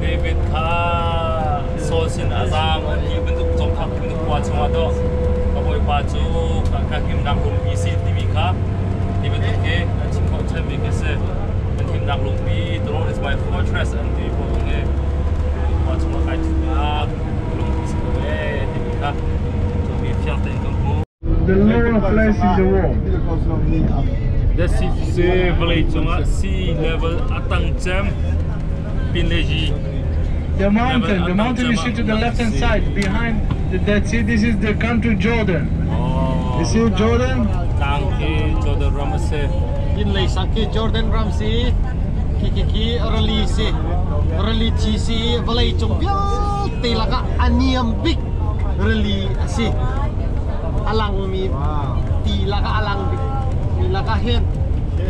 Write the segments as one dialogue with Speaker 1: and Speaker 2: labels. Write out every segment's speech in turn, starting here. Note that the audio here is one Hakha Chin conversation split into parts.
Speaker 1: David kha Saul sin a zaam an ti bantuk cawmthak ti bantuk khua chungah dawh ka bawipa cu ka himnak lungpi si timi kha ti bantuk khi an chim khawh ṭhanmi khi si. An himnak lungpi, the Lord is my fortress an ti pawl zong hi khua chungah kai thutnak lungpi si ko ee timi kha cumi fiang tein kan hmu.
Speaker 2: The lower place in the world.
Speaker 1: The sea vawlei cungah sea level a tang cem Pinleji.
Speaker 2: The mountain, the mountain you see to the left hand side behind the Dead Sea, this is the country Jordan.
Speaker 1: Oh.
Speaker 2: You see Jordan?
Speaker 1: Tlang khi Jordan ram a si.
Speaker 3: Inn lei sang khi Jordan ram si, khi khi khi rili si, rili thi si, vawlei cung vialte lakah a niam bik rili a si. A langmi ti lakah a lang bik mi lakah hin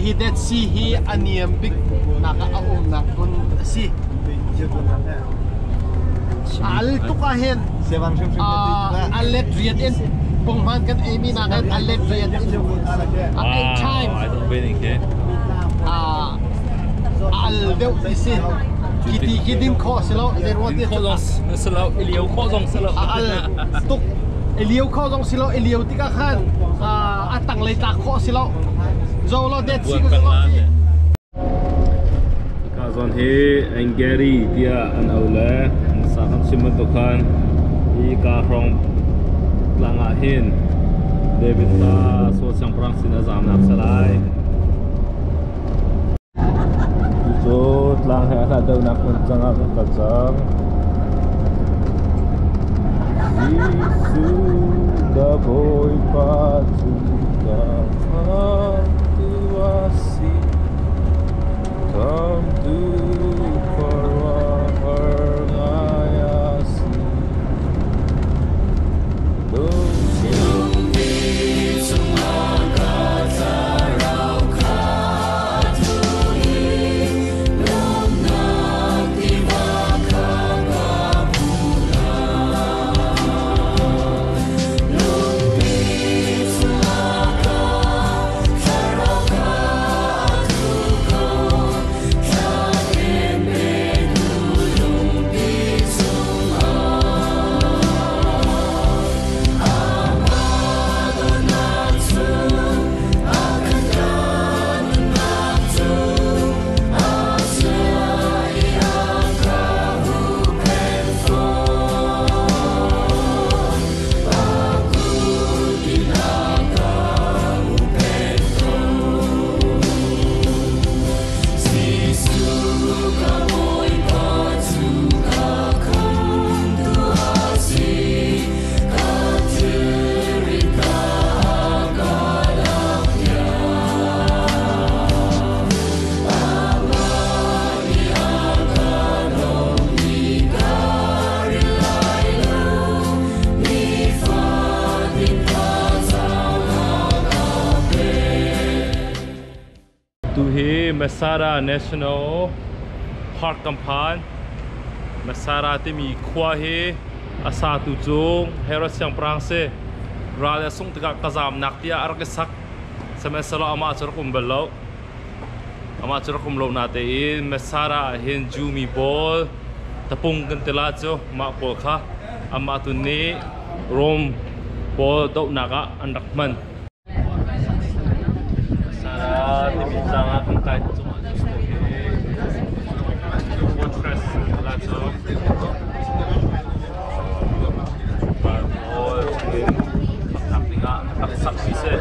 Speaker 3: hi Dead Sea hi a niam bik nak ah a umnak hmun a si. A al tuk ah hin a let riat in punghman kan eimi nak hin a let riat in a eight time a al deuh ti si. Khi ti khi din khawh si lo zei ruang ti
Speaker 1: Khawh zong si lo, i lio khawh zong si lo.
Speaker 3: A al tuk. I lio khawh zong si lo, i lio tikah khan a tanglei tlak khawh si lo. Zo lo Dead Sea ka zo ti.
Speaker 1: Hika zawn hi Engeri tiah an au le sa kan chim bantuk khan hi ka hrawng tlang ah hin David kha Saul siangpahrang sin a zamnak si lai. Cu tlang he a hlat deuhnak hmun cang ah kan kal cang. Jesuh ka Bawipa cu ka khamtu a si. Khamtu khuaruahhar ngai a si. Tu hi Masada National Park kan phan. Masada timi khua hi a satu cu Herod siangpahrang si. Ral a sungh tikah ka zamnak tiah a rak i sak. Sihmanhsehlaw amah cu rak um bal lo. Amah cu rak um lo natein Masada ah hin Jew mi pawl tapung kan ti la cu mah pawl kha amah tu nih Rome pawl dohnak ah an rak hman. Timi tlang ah kan kai cungah fortress la cu pawl chungin faknak dingah rak sak mi si.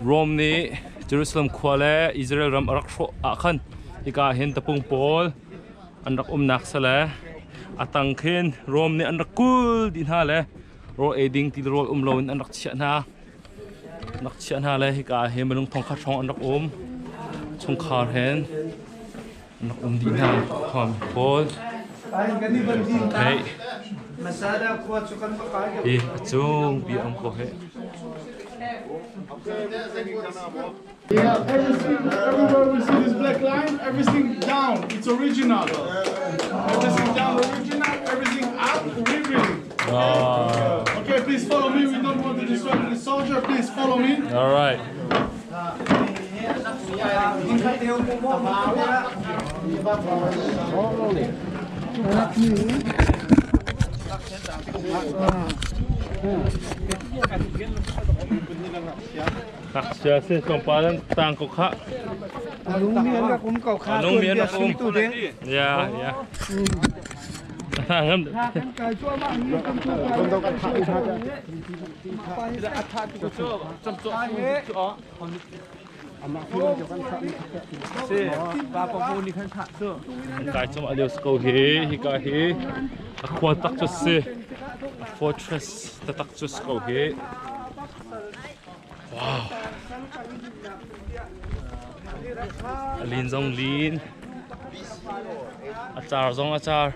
Speaker 1: Rome nih Jerusalem khua le Israel ram a rak hrawh ah khan hika hin tapung pawl an rak umnak si le a tang khin Rome nih an rak kul dih hna le rawl ei ding ti rawl um loin an rak chiah hna. Rak chiah hna le hika hi minung thongkhat hrawng an rak um. Chungkhar hen an rak um dih hna. Khuami pawl. Hei. Hi a cung bi um ko he.
Speaker 2: Yeah, everything, everywhere we see this black line, everything down, it's original. Everything down original.
Speaker 1: All right. Ngakchia si tlawmpal an tang ko khah.
Speaker 2: Nung mi an rak um ko kha.
Speaker 1: Nung mi an rak um. Yeah, yeah. Ngam.
Speaker 2: Kai cuahmah hi kan tu
Speaker 1: Kai cum a lio ko hi hika hi a khua tak cu si a fortress taktak cu si ko hi. Wow. A lin zong lin. A car zong a car.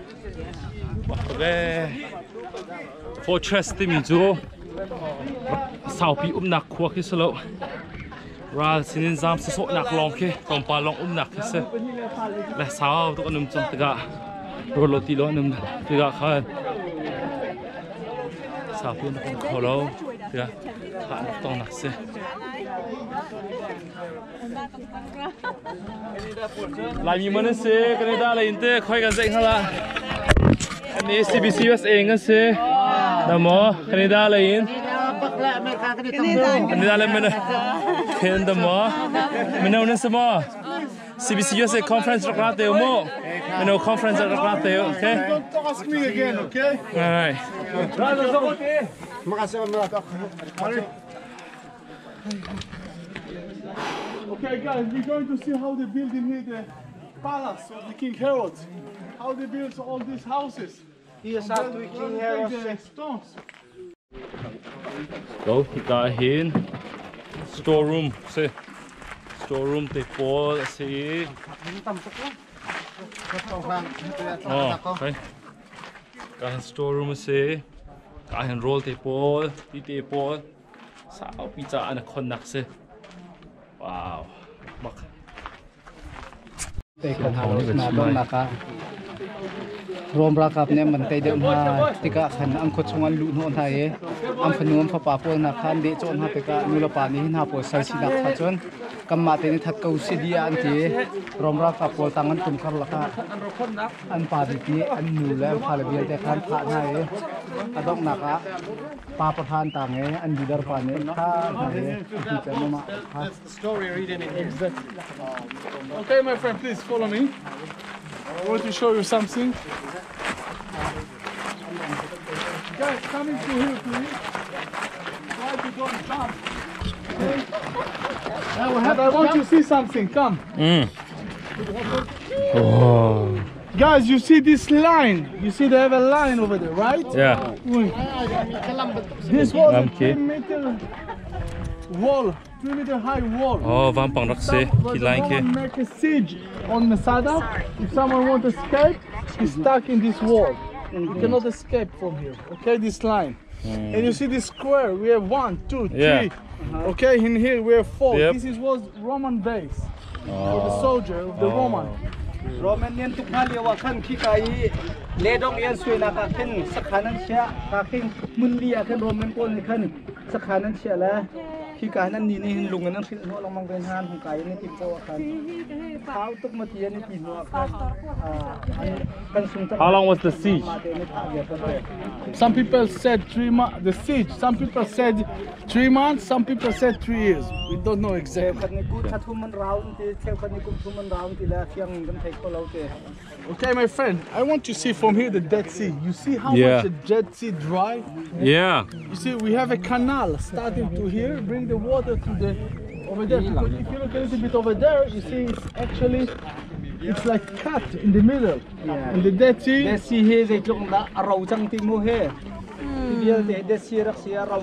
Speaker 1: Fortress timi cu saupi umnak khua khi si lo. Ral sinin zaam sawsawhnak lawng khi tlawmpal lawng umnak khi si. Le sau tuk an um cang tikah rawl lo ti lo an um tikah khan saupi an um kho lo tikah thah an tongnak si. Laimi man an si, Canada lei in te khoi kan zeih hnga Ani CBC USA kan si. Namo Canada lei in. Canada lei man. Khen da mo. Mino nan si mo. CBC USA conference rak ra te mo. Mino conference rak ra te okay.
Speaker 2: Don't ask me again, okay?
Speaker 1: All right.
Speaker 2: Okay, guys, we're going to see how they build in here the palace of the King Herod. How they built all these houses.
Speaker 3: Here's how to King Herod.
Speaker 2: The stones.
Speaker 1: Go hika hin storeroom si storeroom te pawl a si. Oh, okay. Ka hin storeroom a si. Ka hin rawl te pawl, ti te pawl. Saupi ca an khonnak si. Wow. Bak.
Speaker 4: Te kan hau na donnak ah Rom ralkap nih an tei deuh hna tikah khan an khua chung an luh hnawh hna i an fanu an fapa pawl hna kha an dehcawh hna tikah nulepa nih hi hna pawl sal sinak kha cun kanmah te nih that ko si dih ah an ti i Rom ralkap pawl tang an tum karlak ah an pa bik nih an nu le an fale vialte kha an thah hna i a donghnak ah pa pahra an tang i an leader pa nih kha hna i a ti cu amah kha
Speaker 2: Story written in here. Exactly. Okay, my friend, please follow me. I want to show you something. Guys, come into here, please. Try to don't jump. Okay? But I want to see something. Come.
Speaker 1: Oh.
Speaker 2: Guys, you see this line? You see they have a line over there, right?
Speaker 1: Yeah.
Speaker 2: This was a
Speaker 1: Okay.
Speaker 2: 3 meter wall, 3 meter high wall.
Speaker 1: Oh, vampang rak si.
Speaker 2: When
Speaker 1: Khi
Speaker 2: the
Speaker 1: line khi.
Speaker 2: Roman make a siege on Masada, if someone want to escape, he's stuck in this wall. You cannot escape from here. Okay, this line. And you see this square, we have one, two,
Speaker 1: Yeah.
Speaker 2: three. Okay, in here we have four.
Speaker 1: Yep.
Speaker 2: This is was Roman base for the soldier of the Roman.
Speaker 4: Roman nih an tuk hna lio ah khan khika i ledong i an suainak ah khin sakhan an chiah ka khin hmunli ah khin Roman pawl nih khan sakhan an chiah le khika hin an ni nih hin lung in an hrilh hnawh lengmang ve hna an hung kai in an tim poah khan thau tuk ma ti an i ti hnu ah khan an kan sung
Speaker 1: How long was the siege?
Speaker 2: Some people said 3 months, the siege. Some people said 3 months, some people said 3 years. We don't know exactly.
Speaker 4: Cheukhat nih kum thla thum an rau ti cheukhat nih kum thum an rau ti le fiang kan thei kho lo te.
Speaker 2: Okay, my friend, I want to see from here the Dead Sea. You see how
Speaker 1: Yeah.
Speaker 2: much the Dead Sea dry?
Speaker 1: Yeah.
Speaker 2: You see, we have a canal starting to here, bring the water to the over there. Because if you look a little bit over there, you see it's actually it's like cut in the middle.
Speaker 4: Yeah.
Speaker 2: And the Dead Sea,
Speaker 4: Dead Sea hi zeitluk dah a ro cang ti mu he. Ti vialte Dead Sea rak si a ro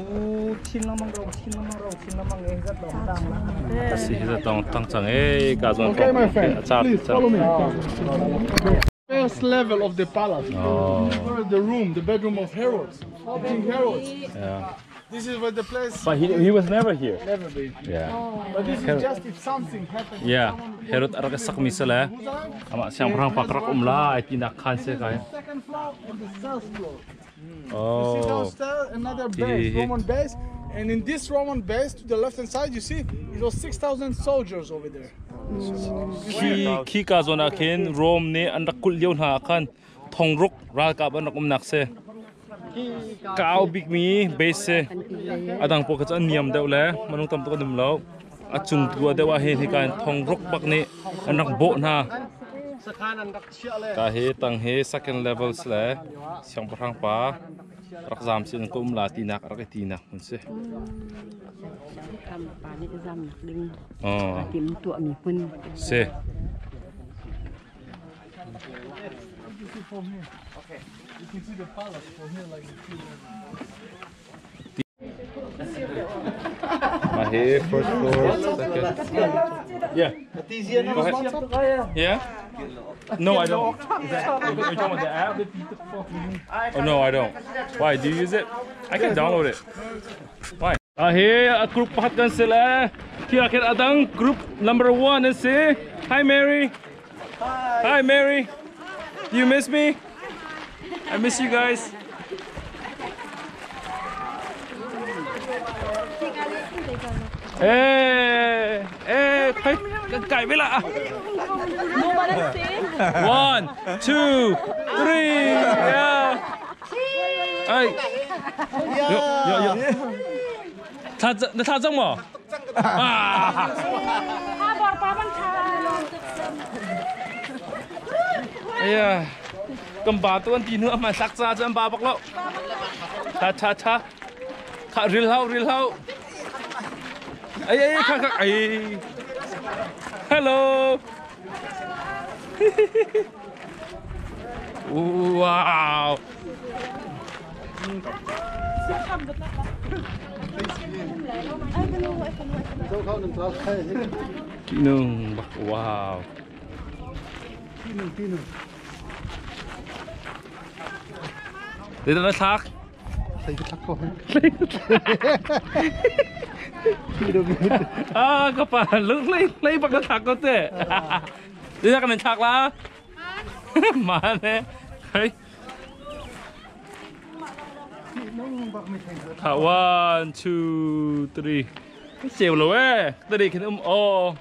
Speaker 4: chin lengmang ro chin lengmang ro chin lengmang e zat long tang la.
Speaker 1: Si hi tong tang chang e ka zon.
Speaker 2: Okay, my friend, please follow me. First level of the palace.
Speaker 1: Oh.
Speaker 2: Where the room, the bedroom of Herod, the King Herod.
Speaker 1: Yeah.
Speaker 2: This is where the place
Speaker 1: But he was never here.
Speaker 2: never been.
Speaker 1: Yeah.
Speaker 2: But this is just if something happens.
Speaker 1: Yeah. Herod arak sak mi sala. Ama siang prang pakrak um la ai ti nak khan se kai.
Speaker 2: Second floor and the third floor. You see
Speaker 1: Oh.
Speaker 2: downstairs another base,
Speaker 1: Hi.
Speaker 2: Roman base. And in this Roman base to the left hand side, you see, it was 6,000 soldiers over there.
Speaker 1: Khi khi ka zawn ah khin Rome nih an rak kulh lio hna ah khan thongruk ralkap an rak umnak si. Kau bikmi base si. A dang pawl kha cu an niam deuh le minung tam tuk an um lo. A cung tu ah deuh ah hin hika in thongruk bak nih an rak bawh hna. Ka hi tang hi second level si le siangpahrang pa rak zaam sin ka um la tinak rak i tinak hmun si.
Speaker 5: Pa nih zamnak ding tim tuahmi hmun.
Speaker 1: Si. Mah hi first floor, second. Yeah. Go ahead. Yeah? No, I don't. Is that, are you talking about the app? Oh, no, I don't. Why? Do you use it? I can download it. Why? Hi, a group pakhat kan si le. Khi ah khin adang group number one an si. Hi, Mary. Hi. Hi, Mary. Do you miss me? I miss you guys. Ê, ê, thấy cái với lạ. One, two, three, yeah. Ê. Yo, yo, yo. Na tha cang maw? Ah. Yeah. Kan ba tu an ti hnu a sak ca cu an ba bak lo. Tha tha tha. Kha ril hau ril hau. Ai ai kha kha ai. Hello. Wow. Nung bak wow. Dito na thlak. Ah, ka pa lung lei lei bak na thlak ko te. Dito kan thlak la. Ma ne. Hey. Tha one two three. Ceu lo eh. Tadi khin um oh.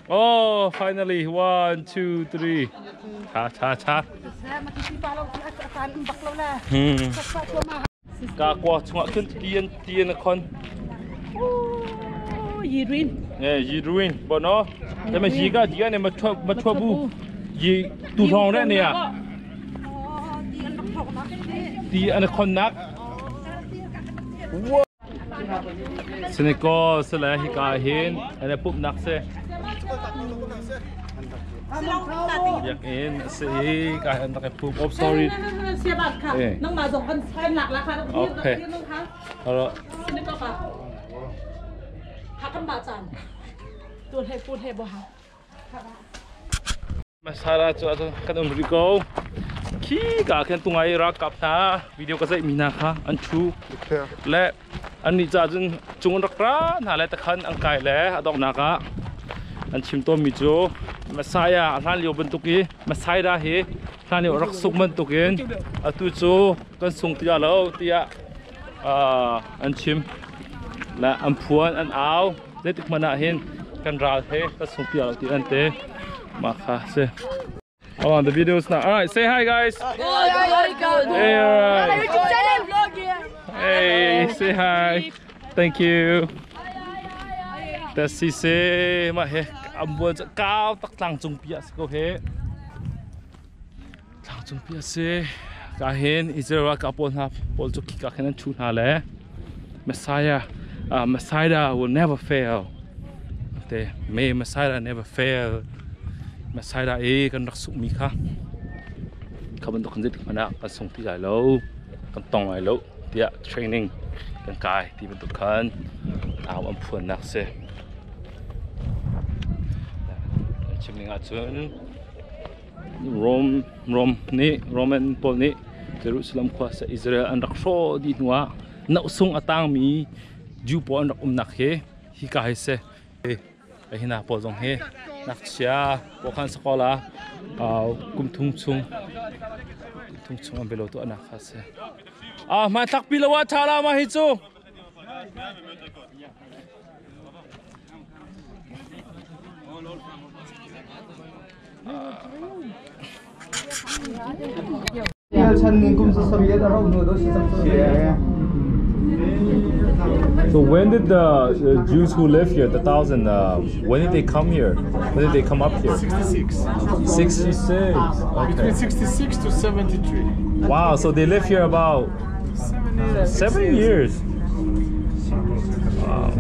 Speaker 1: Oh, finally one two three. Tha tha tha. Hmm. Ka kwa chungah khin tian tian a khon.
Speaker 6: Yi ruin.
Speaker 1: Eh, yi ruin. Bo no. ဒါပေမဲ့ရေကဒီကနေမထွက်မထွက်ဘူးရေတူထောင်တဲ့နေရာဒီအနခွန်နက် Senegal se le hika hin ane pup nak se biakinn a si i ka hin rak i pup oh sorry okay Masara cu kan um rih ko. Khi ka khin tungai ralkap hna video ka zeih mi hna kha an thu. Le an nih ca cun cung an rak ra hna le takhan an kai le a donghnak ah an chim tawn mi cu Messiah a hlan lio bantuk i Messiah hi hlan lio rak suk bantuk in atu cu kan sung ti lo tiah an chim le an phuan an au zeitik hmanh ah hin kan ral he kan sung ti lo ti an te mah kha si Hold on, the video's not. All right, say hi, guys. Hey, all right. Hey, say hi. Thank you. Ta si se ma he ambuan kau tak tlang cung pi a si ko he. Tlang cung pi a si. Ka hin Israel ralkap pawl hna pawl cu khika khin an thu hna le Messiah Messiah will never fail. Te may Messiah never fail. Messiah e kan rak sukmi kha kha bantuk kan zeitik hmanh ah kan sung ti lai lo kan tong lai lo tiah training kan kai ti bantuk khan au an phuannak si. An chim ning ahcun Rome Rome nih Roman pawl nih Jerusalem khua sa Israel an rak hrawh dih hnu ah nohsung a tangmi Jew pawl an rak umnak hi hika hi si. Hi hna pawl zong hi ngakchia pawl khan sakola kum thum chung thum chung an belo tu anak kha si. Ah hmanthlak pi lo ah tha la ma hi cu. So when did the Jews who live here, the thousand, when did they come here? When did they come up here?
Speaker 2: 66.
Speaker 1: 66. Okay.
Speaker 2: Between 66 to 73.
Speaker 1: Wow, so they live here about 7 years. Wow.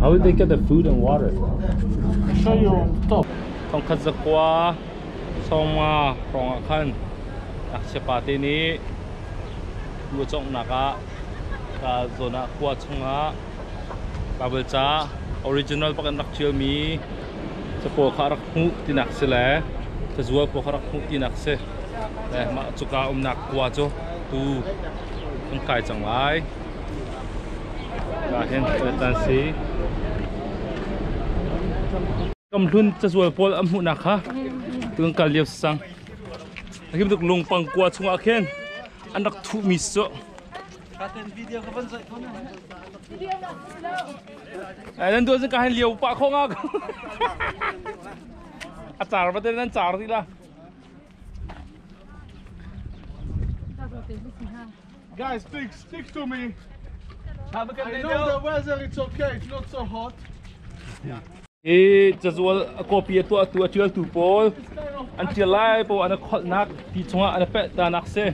Speaker 1: How did they get the food and water?
Speaker 2: I'll show you on top.
Speaker 1: Thongkhat zakua sawmnga hrawng ah khan ngakchia pate nih tuu a cawnghnak ah ka zawn ah khua chungah Bible ca original bak in rak ṭialmi capawl kha a rak hmuh tinak si le cazual pawl kha rak hmuh tinak si. Le mah cuka umnak khua cu tu kan kai cang lai. Ka hin tan si. Kamhlun cazual pawl an hmuhnak kha tu kan kal lio si cang. Hi bantuk lungpang kua chungah khin an rak thuhmi cu Nan duan ka hin liau pah kho nga a car va te nan car ti la.
Speaker 2: Guys, please stick to me. I know the weather, it's okay, it's not so hot.
Speaker 1: Hi cazual a copy a tuahtu a ṭialtu pawl an ṭial lai paoh an i kholhnak ti chungah an i peh tanak si.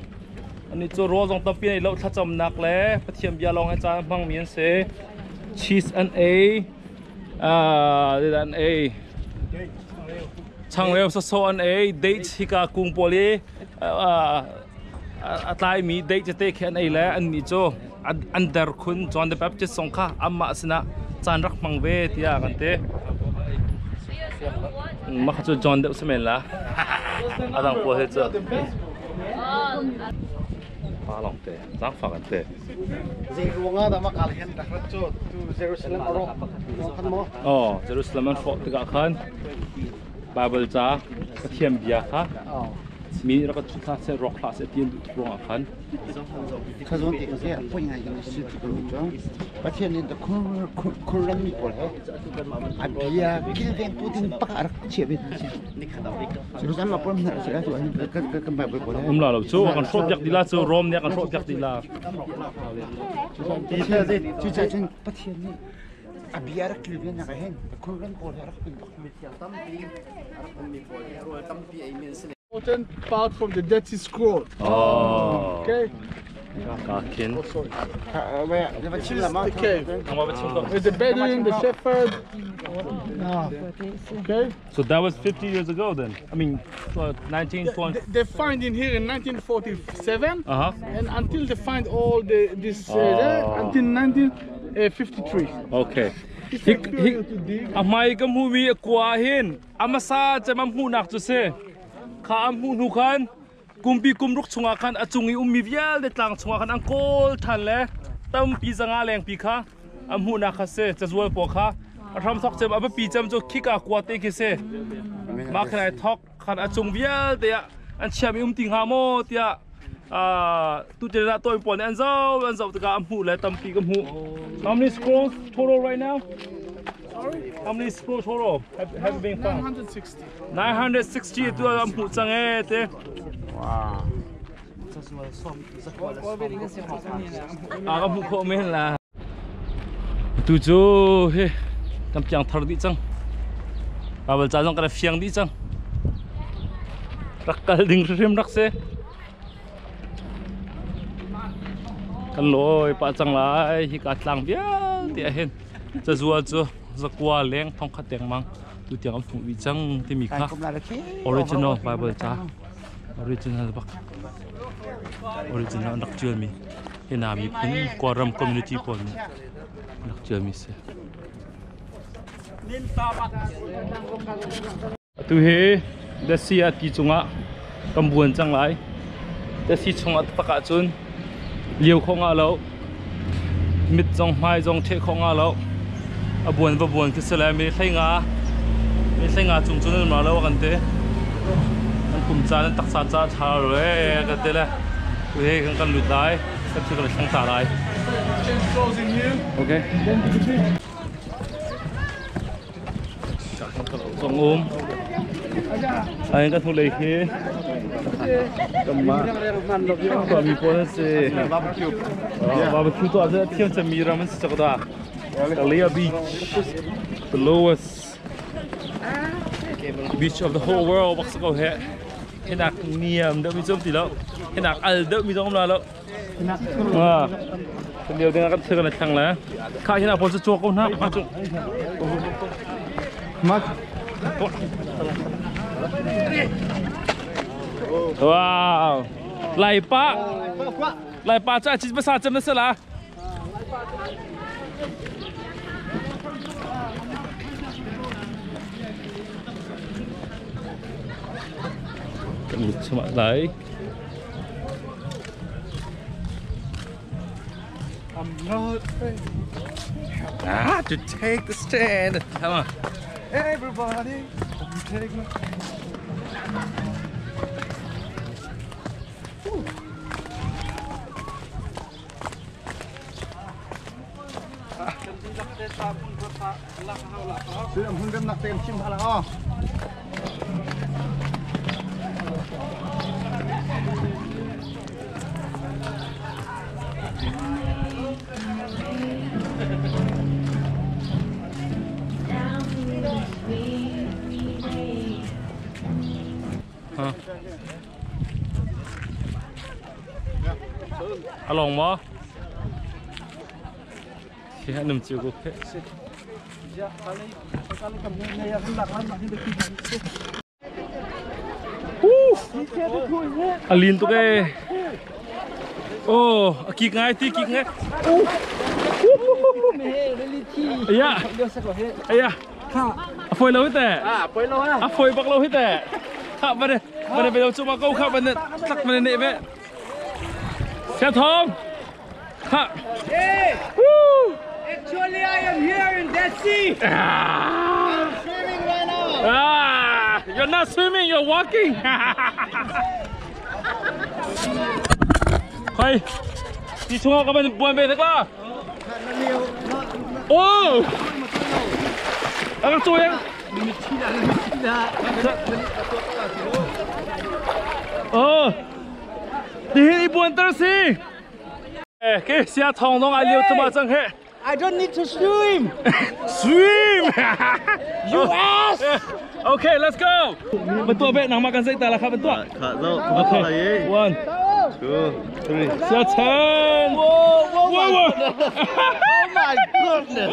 Speaker 1: Annih cu rawl zong tampi an ei lo, thlacamnak le Pathian bia lawng he caan a hmangmi an si. Cheese an ei, zeidah an ei? Changreu sawsawh an ei, dates hika kung pawl i a tlaimi date tete khi an ei le annih cu an der khun. John the Baptist zong kha amah sinah caan rak hmang ve tiah kan ti. Mah kha cu John deuh si men la. A dang pawl he cu pa lawng te zaangfak an te.
Speaker 3: Zei ruangah dah mah kal hin rak rat cu tu Jerusalem a rawk khan maw?
Speaker 1: Oh, Jerusalem an hrawh tikah khan Bible ca Pathian bia kha mi nih rak kan chut hlah seh, rawk hlah seh ti an duh tuk ruangah khan
Speaker 3: Khazawn ti ka se poi ngai kan si ti kan cu Pathian nih khur ram mi pawl he a bia kilveng tu ding pak a rak chia ve si Jerusalem ma pom na se tu kan kan Bible pawl
Speaker 1: um la lo cu kan hrawh piak dila cu Rom nih kan hrawh piak dila
Speaker 3: cu ca cun Pathian nih a bia rak kilven nak hen khur ram pawl he rak pin bak
Speaker 2: Important part from the Dead Sea Scroll.
Speaker 1: Oh.
Speaker 2: Okay.
Speaker 1: Ka khin.
Speaker 2: Oh, sorry.
Speaker 3: This
Speaker 2: is the cave. With the Bedouin, the shepherd. Okay.
Speaker 1: So that was 50 years ago then. I mean, 1920.
Speaker 2: They find in here in 1947.
Speaker 1: Uh-huh.
Speaker 2: And until they find all the this until 1953.
Speaker 1: Okay. Hi hi a hmai ka hmumi a kua hin a hmasa cem an hmuhnak cu si. Kha an hmuh hnu khan kumpi kumruk chungah khan a cung i ummi vialte tlang chungah khan an kawl ṭhan le tampi zanga lengpi kha an hmuhnak kha si. Cazual pawl kha a hramthawk cem a biapi cem cu khika kua te khi si. Mah khan ai thawk khan a cung vialte ah an chiami um ti hnga maw tiah tutan ah tawi pawl nih an zoh an zoh tikah an hmuh le tampi ka hmuh. How many scrolls total right now? How many scrolls total have been found?
Speaker 2: 960.
Speaker 1: 960 tu an hmuh cang ee te.
Speaker 3: Wow.
Speaker 1: A ka hmuh khawh men la. Tu cu hi kan piang thar dih cang. Bible ca zong kan fiang dih cang. Rak kal ding hrim rak si. Kan lawi pah cang lai hi ka tlang vialte ah hin cazual cu zakua leng thongkhat dengmang tu tiang an hmuh dih cang timi kha original Bible ca original bak original an rak ṭialmi hi na miphun Kawlram community pawl nih an rak ṭialmi si. Atu hi Dasi a ti cungah kan buan cang lai. Dasi chungah taktak ahcun lio kho nga lo. Mit zong hmai zong ṭheh kho nga lo. A buan va buan khi si le mi hlei nga mi hlei nga cung cun an ma lo kan ti. An pum ca an taksa ca ṭha lo ee kan ti le. Tu hi kan kan lut lai. Kan thil kan thlang ta lai.
Speaker 2: Change clothes in here.
Speaker 1: Okay.
Speaker 2: Then to the beach.
Speaker 1: Song um. Ai kan thu lei khi. Kamma. Kwa mi pon se.
Speaker 3: Barbecue.
Speaker 1: Barbecue to a thiam cham mi ram se chakda. Kalia Beach. The lowest beach of the whole world bak ko he. Hinak niam deuh mi chom ti lo. Hinak al deuh mi zong la lo. À. Điều tiếng kan thil kan thlang la. Kha hinak pon chu chok ko na pa chu.
Speaker 3: Mat.
Speaker 1: Wow. Lai pa. Lai pa cha chi ba sa cham na se la. Kan lut chuma lai.
Speaker 2: I'm not afraid.
Speaker 1: Ah, to take the stand. Come on.
Speaker 2: Everybody, take my.
Speaker 3: Sui am hun rem nak tem chim hala o.
Speaker 1: Hả? Along mo? Khi nằm chiều cô thế. Alin tu ke. Oh, ki ngai ti ki ngai. Aya. Aya. A phôi lâu hết
Speaker 4: À, phôi lâu ha.
Speaker 1: A phôi bak lâu hết Khá bên này, bên này bây giờ chúng mà câu khá bên này, tắc bên này vậy. Xe thông. Khá. Woo.
Speaker 4: Actually, I am here in Dead Sea.
Speaker 1: Ah.
Speaker 3: Swimming right now.
Speaker 1: Ah, you're not swimming, you're walking. Khơi, đi xuống các bạn buồn về thế cơ. Ô, ăn chui em. Ờ, đi đi buồn tơ xí. Cái xe thòng nó ai liêu cho bà chẳng hệ.
Speaker 4: I don't need to swim.
Speaker 1: Swim.
Speaker 4: You ass.
Speaker 1: Okay, let's go. Betul bet nak makan saya tak lah betul. Okay. 1,
Speaker 3: 2, 3.
Speaker 1: Xia Chen.
Speaker 4: Whoa, whoa,
Speaker 1: Whoa, whoa.
Speaker 4: Oh my goodness.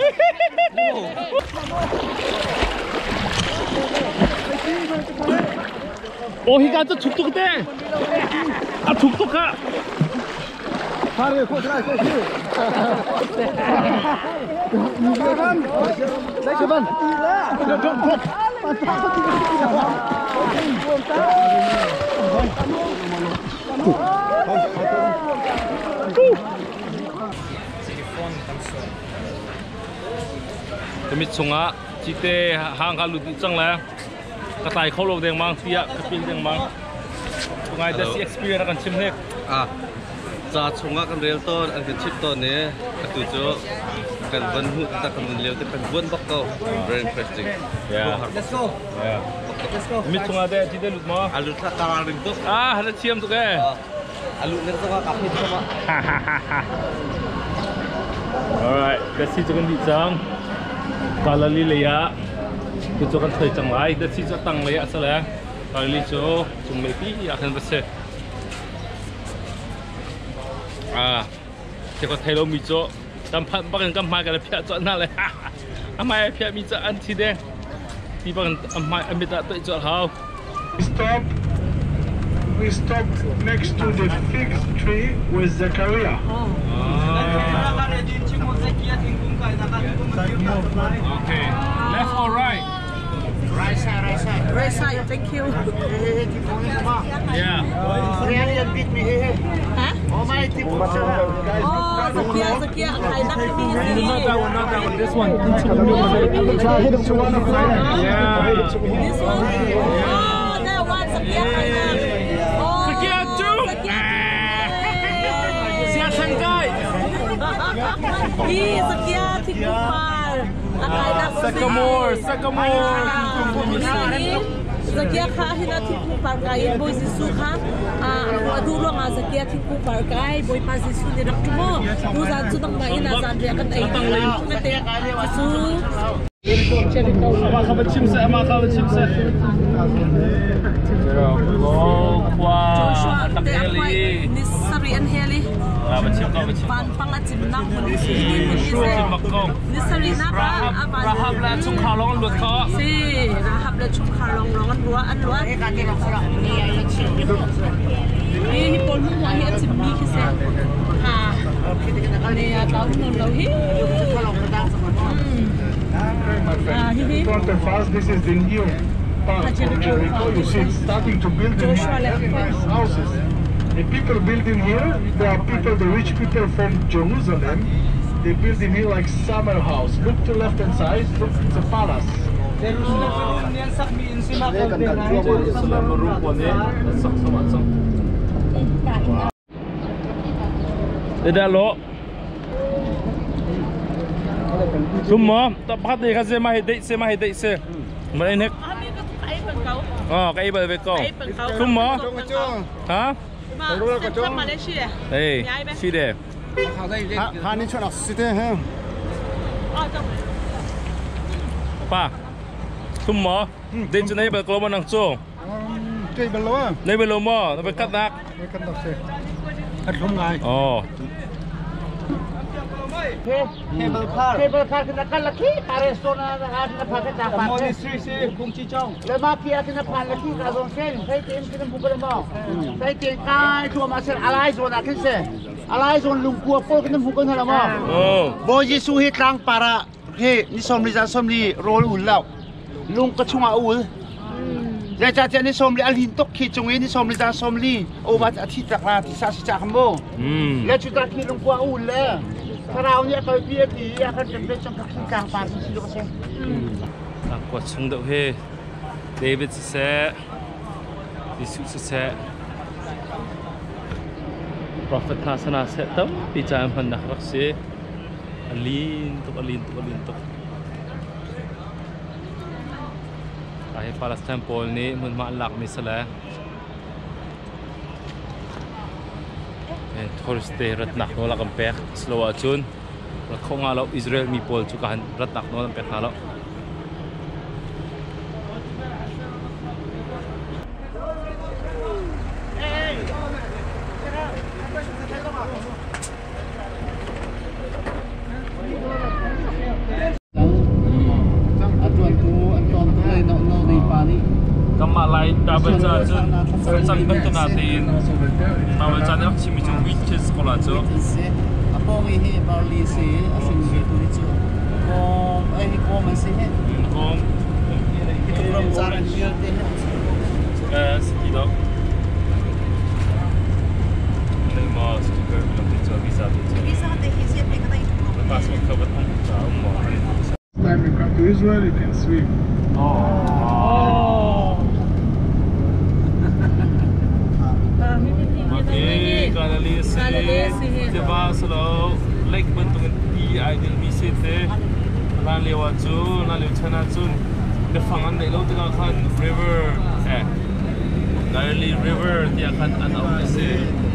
Speaker 1: Oh, he got the tuk tuk there. Ah, tuk tuk ah. Kami chunga chite hang ka lu chang la ka tai kholo deng mang tia ka pil deng mang ngai da si experience kan chim nek
Speaker 6: À, cha chunga kan rel ton an kan chip ton ne atu chu kan van hu ta kan leu te kan buan bak ko. Very interesting.
Speaker 1: Yeah.
Speaker 4: Let's go.
Speaker 1: Yeah.
Speaker 4: Let's go.
Speaker 1: Mi chunga de chite lut ma
Speaker 6: Alu tha ka ring tuk.
Speaker 1: Ah, hana chiam tu ke.
Speaker 6: Alu ne so ka phi ma.
Speaker 1: All right, that's it kan di chang. Kalali le ya. Tu chu kan thoi chang lai, that's it tang le ya sala. Kalali chu chung le pi ya khan ba se. À, chỉ có thấy đâu mì chỗ tâm phận bắc cầm mai cái là phía chỗ nào lại à mai phía mì chỗ ăn thì đen thì bắc ăn mai ăn mì đã tự chỗ hao.
Speaker 2: We stopped next to the fig tree with Zakaria.
Speaker 1: Okay, left or right?
Speaker 3: Right side, right side.
Speaker 5: Right side, thank you.
Speaker 1: Yeah.
Speaker 5: Huh? Oh, Zakia, Zakia, I not
Speaker 1: Not that one, not that one. This one. Yeah.
Speaker 5: This one? Oh, that one, Zakia. Oh,
Speaker 1: Zakia, two.
Speaker 5: Zakia.
Speaker 1: Xia Cheng
Speaker 5: Hi zakia thingkung par a kainak
Speaker 1: Sycamore, sycamore.
Speaker 5: Zakia kha hin a thingkung par kai in Bawi Jesuh kha a duh ruangah zakia thingkung par kai Bawipa Jesuh nih rak ṭu mu. Tuzaan cu nangmah inn ah zanriah kan ei ding na te cu.
Speaker 1: Amah kha va chim seh, amah kha va chim seh. Khua
Speaker 5: Joshua
Speaker 1: an rak
Speaker 5: te a
Speaker 1: hel
Speaker 5: khuai
Speaker 1: i
Speaker 5: ni sarih an hel i
Speaker 1: Ah, va chim ko, va chim ko.
Speaker 5: vanpang a cimnak hmun hi hmun hi
Speaker 1: Chim
Speaker 5: seh
Speaker 1: bak ko.
Speaker 5: ni sarihnak ah
Speaker 1: Rahab,
Speaker 5: a van
Speaker 1: Rahab le chungkhar lawng an luat kho.
Speaker 5: Si, Rahab le chungkhar lawng lawng an ruah an luat. Hi hi pawl hmu hi a chimmi khi seh. Ha. Ne a tlau non lo hi. Ah, hi hi.
Speaker 7: Front of us, this is the new part of Jericho. You see, it's starting to build in
Speaker 5: Joshua
Speaker 7: very nice houses. The people building here, they are people, the rich people from Jerusalem. They build in here like summer house. Look to left hand side, look, it's a palace.
Speaker 1: Dah lo. Sum mo, ta pakhat te kha se ma hi dei se ma hi dei se. Ma en hek.
Speaker 5: Ami ka ai pang kau.
Speaker 1: Oh, ka ibal ve ko.
Speaker 5: Ai pang kau.
Speaker 1: Sum mo. Ha?
Speaker 5: Ma, Central Malaysia.
Speaker 1: Hey, si de.
Speaker 3: Ha ni chuan si te he.
Speaker 5: Oh, jom.
Speaker 1: Pa. Sum mo. Dei chu nei bal ko ma nang chu.
Speaker 3: Kei bal lo a.
Speaker 1: Nei bal lo mo, na kat nak.
Speaker 3: Kan tak se. At hlum ngai.
Speaker 1: Oh.
Speaker 4: Cable car. Cable car kena kan laki, kare sona na pakai capat.
Speaker 2: Monastery si Kung Chi Chong.
Speaker 4: Le ma kia kena pan laki ka zon sen, sai tem kena buka le ma. Sai tem kai tua ma sen alai zon akin se. Alai zon lungkua pol kena buka na ma.
Speaker 1: Oh.
Speaker 3: Bo Jesu hi tlang para he ni som li za som li rol ul lau. Lung ka chunga ul. Zai cha cha ni som li alhin tok khi chung ni som li za som li o ba thi tak la thi sa si cha khamo. Le chu ta khi lung kwa ul le. Sarau ni ka pi ti ya kan tem chong ka khi tlang par si lo se.
Speaker 1: Kwa chung deuh he David siseh, Jesuh siseh, Prophet hna sana seh tampi ca in hmannak rak si. A lin tuk, a lin tuk, a lin tuk. Ka hi Palestine pawl nih hmunhma an lakmi si le tourist te ratnak nawl a kan pek. Silo ahcun rat kho nga lo Israel mi pawl cu ka han ratnak nawl an pek hna lo. Kanmah Lai Bible ca cun cang kan tuna tein Bible ca nih a chimmi cu witches ko la cu.
Speaker 4: A pawng i hi barley si a hringmi tu hi cu kawm ai hi kawm an si hi.
Speaker 1: Kawm.
Speaker 4: Hi tluk ram car an vialte hi an si.
Speaker 1: Si ti lo. Nei ma sticker lam te cu visa te cu.
Speaker 5: Visa te hi siat pe ka dai.
Speaker 1: Passport kha vat ang ca um mo.
Speaker 7: Time you come to Israel, you can swim.
Speaker 1: Okay, Galilee si. Tiva salo lake bantuk in ti ai dil mi si te. Lan lio ah cun, lan lio chan ah cun biafang an neih lo tikah khan river eh Galilee river tiah khan an auh ti si.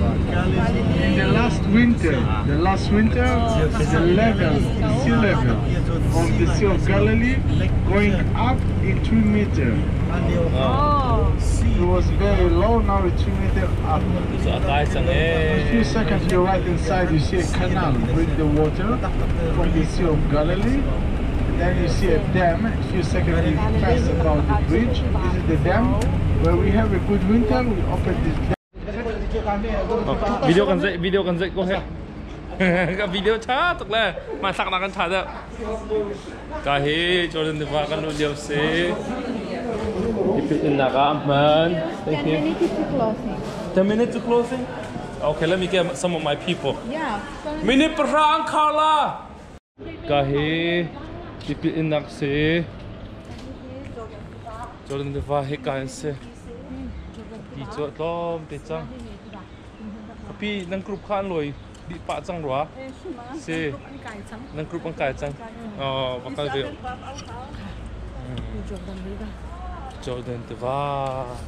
Speaker 7: In the last winter, the level, the sea level of the Sea of Galilee going up in 3 meters. It was very low, now it's 3 meters up.
Speaker 1: Cu a kai cang
Speaker 7: A
Speaker 1: eh.
Speaker 7: few seconds to your right hand side, you see a canal bring the water from the Sea of Galilee. Then you see a dam. A few seconds we pass about the bridge. This is the dam. Where we have a good winter, we open this dam.
Speaker 1: Video kan dạy, video kan dạy cô he. Ka video cha tuk le. Ma sak na kan cha da. Ka hi Jordan Diva kan lu liao se. Ipit in naka man. Thank you.
Speaker 5: 10 minutes to closing.
Speaker 1: 10 minutes to closing? Okay, let me get some of my people.
Speaker 5: Yeah.
Speaker 1: Minute perang Carla. Ka hi tipil in nak se. Jordan Diva he kan se. Ti cho tlom te chang. Pi nang group khan loi. dih pah cang rua. Si. Nan group an kai cang. Oh, va kal ve. Jordan tiva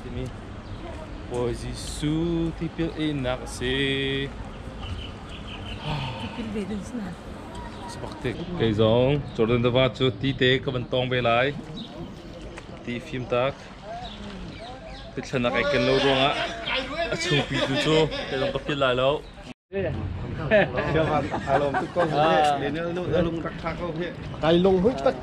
Speaker 1: timi Bawi Jesuh tipil innak a si.
Speaker 5: Tipil ve ding si na.
Speaker 1: Sabak tik. Kei zong Jordan tiva cu ti te ka van tong ve lai. Ti fim tak. Tithlanak ai ken lo ruangah a chungpi tu cu kei zong ka pil lai lo.
Speaker 3: Kai lung hui tak.